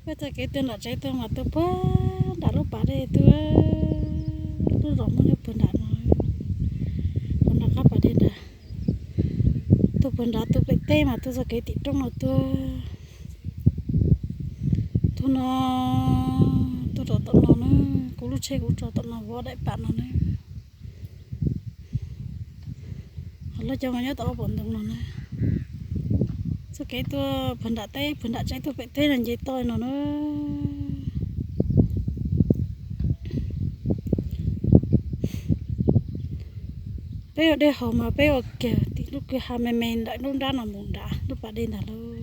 Peb txoj kev tuaj nram tsev tuaj mas tuaj puag nram lub pas dej tuaj, lub zos Hmoob nyob puag nram no, puag nram qab pas dej nrad. Tuaj puag nrad tuaj pem teb mas tuaj txoj kev tim roob no tuaj. Tuaj no, tuaj rau tom no na, kuv lub tsheb kuv tso tom no vov daim pam no na. Ho lawv cov mas nyob tau ob pom ntoo no na. Txoj kev tuaj puag nram teb puag nram tsev tuaj pem teb no nce toj no na. Peb ua dej haus mas peb ua kiag tim lub kwj ha me me ntawm lub nrab no mus nrad lub pas dej ntag lauj.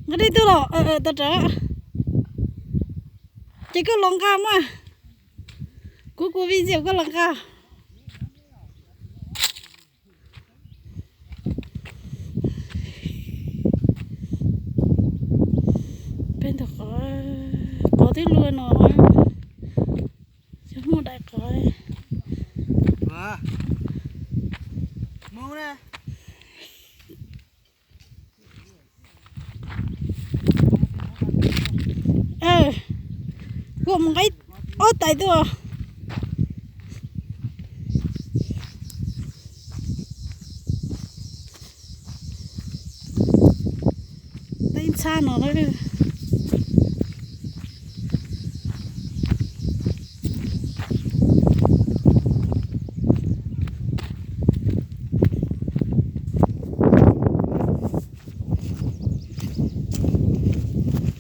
Nqa dej tuaj los tau rawv. Ces koj los nqa mas. Kuv kuv video koj los nqa. Peb ntug qov, qov twb luaj no, cov Hmoob daim qov. Kuv mus nqa ob tais tuaj. Teeb txhab no na.